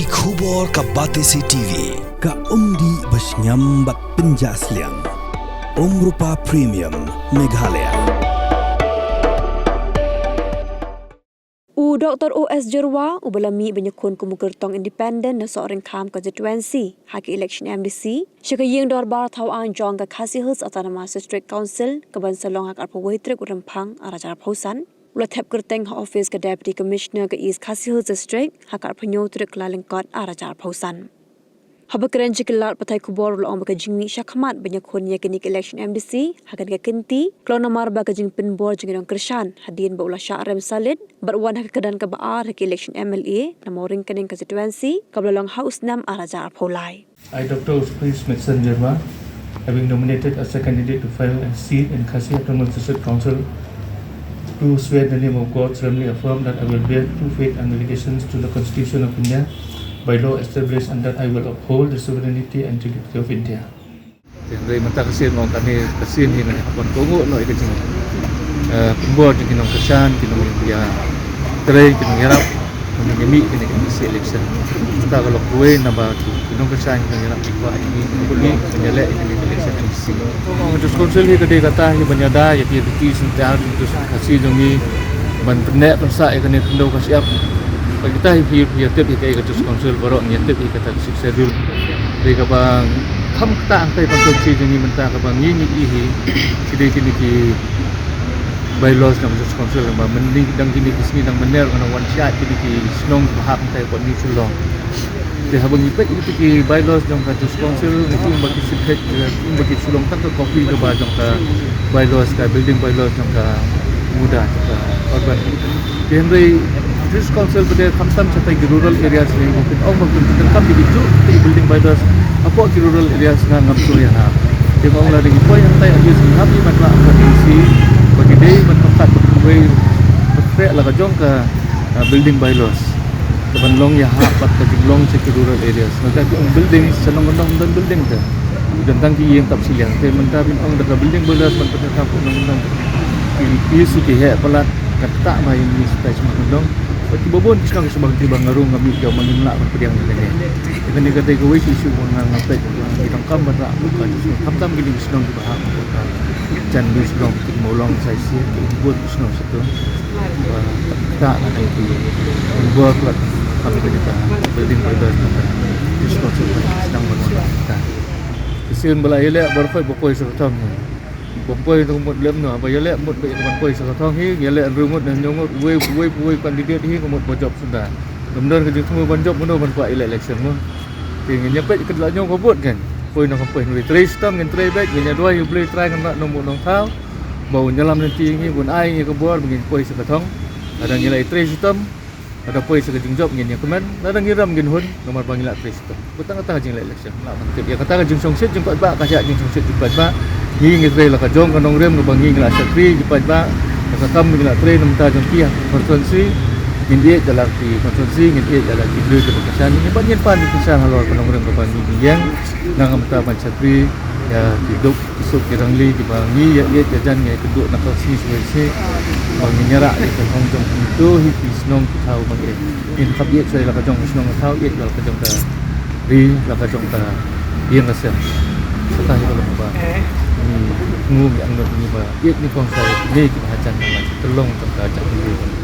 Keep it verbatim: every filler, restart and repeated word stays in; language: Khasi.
Ki khubor ka Batesi T V, ka umdih ba shngiam bad pynjah sliang. Umrupa Premium, Meghalaya. U Doktor O S Jyrwa, uba la mih ban ïakhun kum u kyrtong independent na Sohryngkham constituency ha ka election M D C, sha ka ïing dorbar thaw aiñ jong ka Khasi Hills Autonomous District Council, kaban sa long ha ka arphew wei tarik u Rymphang arhajar arphew san, u la thep kyrteng ha office ka Deputy Commissioner ka East Khasi Hills District ha ka arphew hynñiew tarik Kyllalyngkot arhajar arphew san. Haba kren sha ki lad pathai khubor, u la ong ba ka jingmih shakhmat ban ïakhun ïa kane ka election M D C ha kane ka kynti ka long namar ba ka jingpynbor jong ki nongkyrshan hadien ba u la shah rem salit bad wan ha ka kyrdan kaba ar ha ka election M L A na Mawryngkneng constituency kaba la long ha u snem arhajar arphew lai. I, Doctor Uspris Metson Jyrwa, having nominated as a candidate to fill a seat in Khasi Autonomous District Council, do swear in the name of God, solemnly affirm that I will bear true faith and allegiance to the Constitution of India, by law established, and that I will uphold the sovereignty and integrity of India. Te hynrei mynta ka sien, ong kane ka sien hi, nga hap ban kohnguh noh ïa ka jing, eh, pynbor jong ki nongkyrshan, ki nongïatrei, ki nongïarap, ki nongïamih kane ka M D C election. Kata ka long kawei naba ki nongkyrshan, ki nongïarap, ki kwah ïa kane ka election, election M D C. Ong ka District Council hi ka dei kata hi ban ïada ïa ki identity syntiar, ki Khasi jong ngi, ban pynneh pynsah ïa kane ka khyndew ka shyiap. Bad kita hi phi, phi ïatip hi kaei ka District Council, baroh ngi ïatip hi kata ka Sixth Schedule. Dei kaba kham ktah hangtai constituency jong ngi mynta kaba ngi ngi ïohi hi. Ki dei kine ki bylaws jong ka District Council, ba mynta dang kine ki sngi dang mynner ngan wan shah kine ki shnong ba hap hangtai hapoh New Shillong. Te haba ngi peit ïa kine ki bylaws jong ka District Council, ngi ïohi ba ki shu peit, ngi ïohi ba ki shu long tang ka copy kaba jong ka bylaws, ka building bylaws jong ka MUDA, jong ka urban. Te hynrei District Council pat de khamtam shatai ki rural areas ne, ba phin ong ba phin pyndonkam ïa ki juh ki building bylaws hapoh ki rural areas, nga ngam sngewthuh ïa ha. Te nga ong lada ngi poi hangtai, at least ngi hap ïa ban rah ka D C ba ki dei ban pynkat ba kiwei ba khreh la ka jong ka, ah, building bylaws. Kaban long ïahap bad ka jinglong sha ki rural areas. Nangta ki ong building, sha nong nong don building te. Don tang ki ïing tap shiliang. Te mynta phin ong da ka building bylaws ban pyndonkam nong nong. Ki, ki su ki heh palat, katta ba ïa ngi sha tai sha nong nong. Bad kiba bun ki shnong ki shu bang, kiba nga ruh nga mih, kiba ngim lah ban pdiang ïa kane. Kane ka dei kawei ka issue ba nga, nga peit ba ngi donkam ban rah, ba ka shnong, khamtam kine ki shnong kiba hap, ba ka jan ki shnong ki Mawlong, Saisir, ki bun ki shnong sha to. Ba ka, ka dei ki bor, ba ka building bylaws, ba ka shnong sha to, sdang ban wan ka. Ki sien ba la ïaleh bor, poi ba poi sha ka thong. Ba poi, to mut lem noh, ba ïaleh mut ba ïa ka ban poi sha ka thong hi, ïaleh hynriew ngut ne hynñiew ngut, uwei, uwei, uwei candidate hi ka mut ba jop shuh da. Ngam don ka jingthmu ban jop, mano ban kwah ïaleh election mo. Te ngin ïa peit ka la ñiew ka vote kan. Poi noh kam poi, ngin trei shitom, ngin trei beit, ngin ïa duwai ïa U Blei Trai Kynrad Nongbuh Nongthaw. Ba un ïalam lynti ïa ngi, ba un ai ïa ngi ka bor ba ngin poi sha ka thong. Lada ngi la ïa trei shitom, lada poi sha ka jingjop ngin ïa kmen, lada ngi rem ngin hun, namar ba ngi la trei shitom. Kata kata ka jingleh election. Lah ban tip ïa kata ka jingshongshit jingpaidbah, ka shah jingshongshit jingpaidbah. Ngi ngi trei la ka jong ka nongrim kaba ngi ngi la shakri, ki paidbah. Ka kam ngi la trei na bynta jong ki ha constituency. Ngin ïeit ïa la ki constituency, ngin ïeit ïa la ki briew kiba kyrshan. Ngi ban ngin pan ki kyrshan halor ka nongrim kaba ngi ngi ïeng. Na ka bynta ban shakri ïa ki duk ki suk ki rangli kiba ngi ïa ïeit ïa jan ngi ïa kynduh na ka sngi shuwa shuwa. Ba ngin ïarap ïa ka thong jong ngi, to hi ki shnong ki thaw ba ngi. Ngin khap ïeit shuwa ïa la ka jong ka shnong ka thaw, ïeit la ka jong ka ri, la ka jong ka ïing ka sem. Kata hi ka long ba ngi ngi angnud ngi ba ïeit ngi kong shuwa ïa kine kiba hajan na la ka long jong ka jaitbynriew.